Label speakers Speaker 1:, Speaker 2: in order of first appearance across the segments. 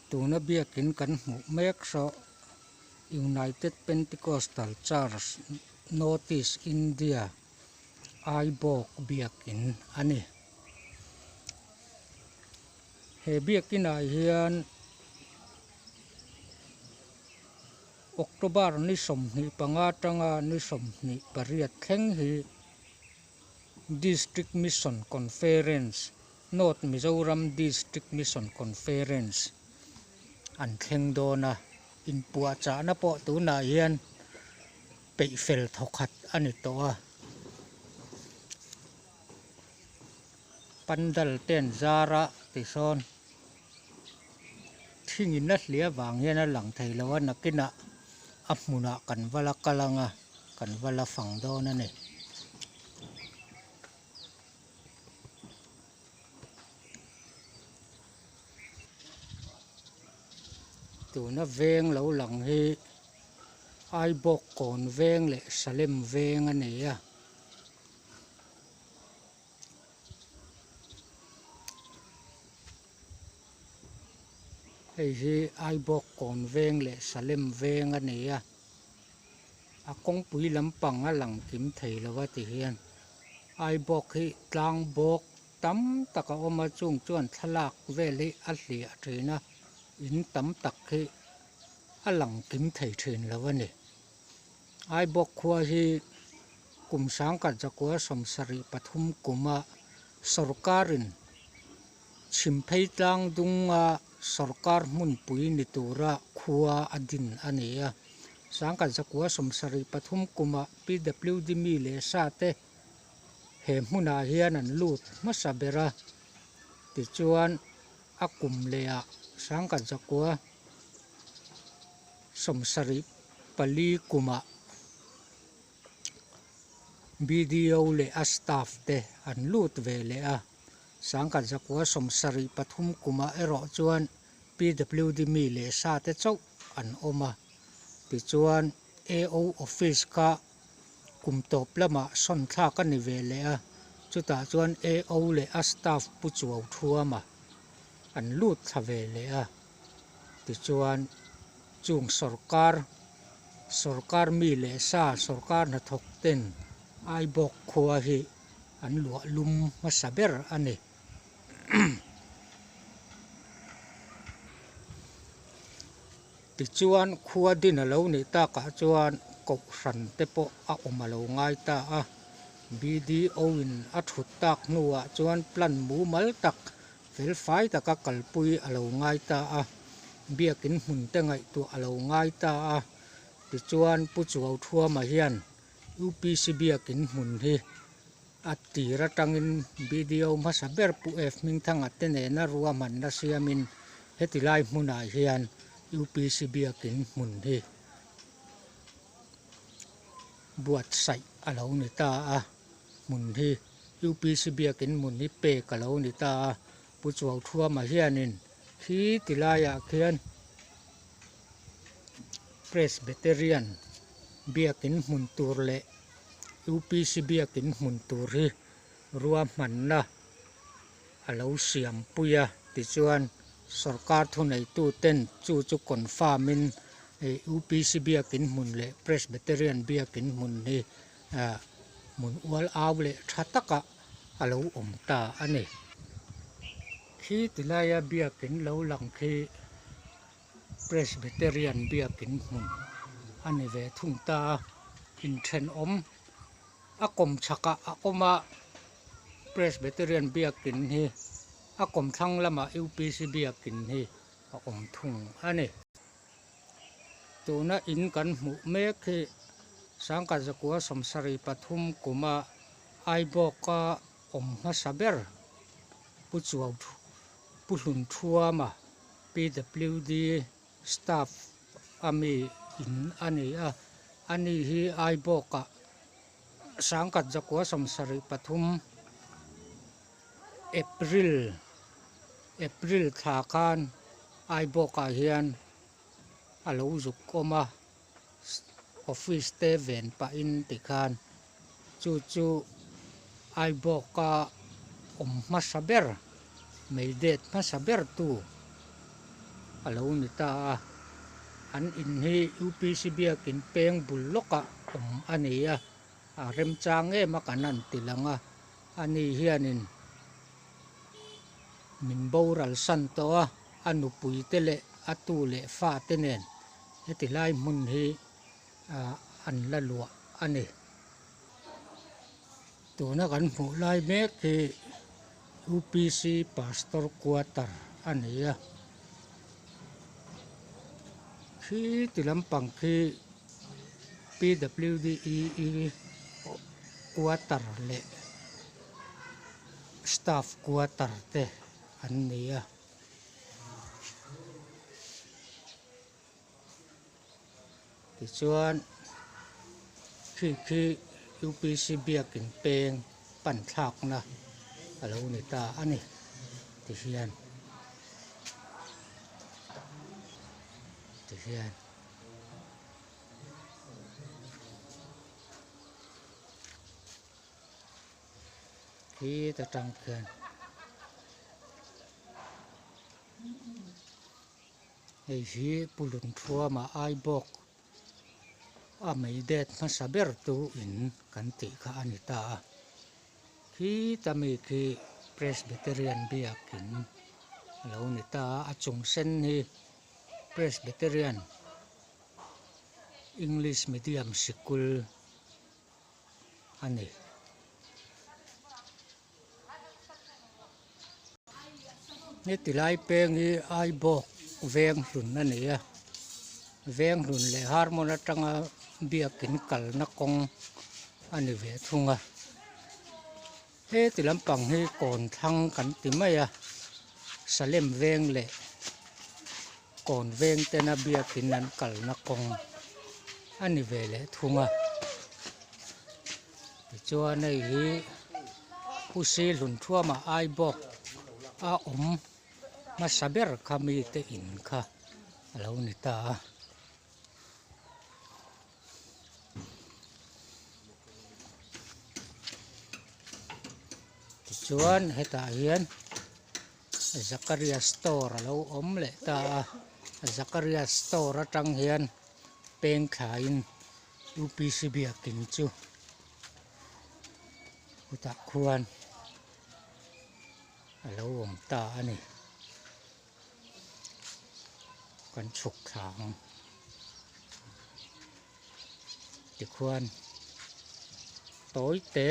Speaker 1: Tuna biakin kan hmuh mek saw United Pentecostal Church North East India Aibawk biakin a ni. He biakinah hian October ni 25 atanga ni 28 thleng hi District Mission Conference North Mizoram District Mission Conference an thleng dawn a, inpuahchahna pawh tunah hian peih fel thawkhat a ni tawh a. Pandal te an zar a tisawn thingin a hliah vang hian a lang thei lo a, nakinah a hmunah kan va la kal ang a, kan va la fang dawn a ni. Tuna veng lo lang hi Aibawk kawn veng leh Salem veng a ni a. Hei hi Aibawk kawn veng leh Salem veng a ni a. A kawngpui lampang a lang kim thei lo a ti hian Aibawk hi tlang bawk tam tak a awm a chung chuan thlalak vel hi a hliah thin a in tam tak hi a lang kim thei thin lo a ni. Aibawk khua hi kum 1973 kuma sorkarin chhimphei tlang dunga sorkar hmunpui ni tura khua a din a ni a. 1973 kuma PWD mi leh sa te he hmunah hian an lut hmasa ber a, tichuan a kum lehah 1974 kumah BDO leh a staff te an lut ve leh a, 1973 kumah erawh chuan PWD mi leh sa te chauh an awm a, tichuan AO office kha kum tawp lamah sawn thlak a ni ve leh a, chutah chuan AO leh a staff pu chuau thuama an lut thla ve leh a, tichuan chung sawrkar sawrkar mi leh sa sawrkar hnathawk ten Aibawk khua hi an luah lum hmasa ber a ni. Tichuan khua din a lo nih takah chuan kohhran te pawh a awm a lo ngai ta a, BDO in a thut tak hnuah chuan plan mumal tak fel fai taka kalpui a lo ngai ta a, biakin hmun te ngaihtuah a lo ngai ta a, tichuan Pu Chuauthuama hian UPC biakin hmun hi a tir atangin BDO hmasa ber Pu F Hmingthanga te nena ruahmanna siamin heti lai hmunah hian UPC biakin hmun hi buatsaih a lo ni ta a, hmun hi UPC biakin hmun hi pek a lo ni ta a, Pu Chuauthuama hianin khi ti laiah khian Presbyterian biakin hmun tur leh UPC biakin hmun tur hi ruahmanna a lo siam pui a, tichuan sorkar thuneitu ten chu chu confirm in UPC biakin hmun leh Presbyterian biakin hmun hi hmun ual au leh tha takah a lo awm ta a ni. Khi tilaia biakin lo lang khi Presbyterian biakin hmun a ni ve thung ta a, inthenawm a kawm chhakah a awm a, Presbyterian biakin hi a kawm thlang lamah UPC biakin hi a awm thung a ni. Tuna in kan hmuh mek hi 1973 kuma Aibawka awm hmasa ber Pu Chuau Pu Hlunthuama PWD staff a mi in a ni a, ani hi Aibawkah 1973 April April thla khan Aibawkah hian a lo zuk awm a, office te ven pahin tikhan chu chu Aibawka awm hmasa ber, mei det hmasa ber tu a lo ni ta a an in hi upc biakin peng bul lawkah awm a ni a a remchang em a kan han ti lang a ani hianin min boral san tawh a a nupui te leh a tu leh fa te nen heti lai hmun hi ah an la luah a ni. Tuna kan hmuh lai mek hi UPC pastor quarter a ni a khi ti lampang khi P_W_D_E quarter leh staff quarter te an ni a. Tichuan khi khi UPC biakin peng pan thlakna a lo ni ta a ni tihian tihian. Khi ta tang khian. Hei hi Pu Lunthuama Aibawk a mei det hmasa ber tu in kan tih kha a ni ta a. Khita mi khi Presbyterian biakin a lo ni ta a, a chung sen hi Presbyterian English Medium sikul a ni. Heti lai peng hi Aibawk veng hlun a ni a veng hlun leh harmon atanga biakin kalna kawng a ni ve thung a heti lampang hi kawn thlang kan ti mai a Salem veng leh kawn veng tena biakin an kalna kawng a ni ve leh thung a tichuan hei hi. Pu Sihlun Thuama Aibawk a awm hmasa ber kha mite in kha a lo ni ta a. Tichuan hetah hian Zakaria store a lo awm leh ta a, Zakaria store atang hian peng thlain UPC biakin chu. Chutah khuan a lo awm ta a ni. Kan chhuk thla ang tikhuan tawi te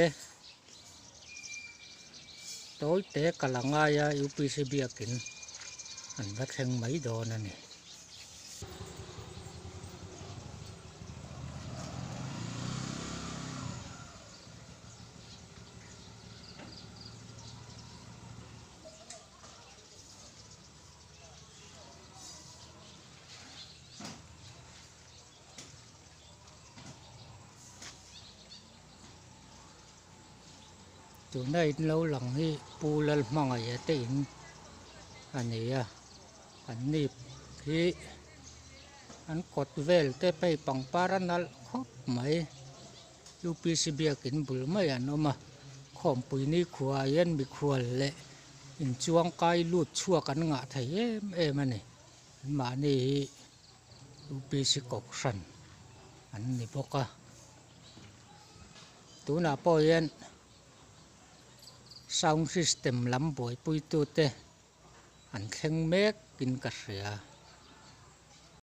Speaker 1: tawi te kal a ngai a UPC biakin an va thleng mai dawn a ni. Tuna in lo lang hi Pu Lalhmangaih te in a ni a an ni hi an kawt vel te phei pangpar a nalh khawp mai. UPC biakin bul mai an awm a, khawmpui ni khuaah hian mikhual leh inchuangkai lut chhuak an ngah thei em em a ni. Anmahni hi UPC kohhran an ni bawk a, tunah pawh hian sound system lam buaipuitute an thleng mek in ka hria.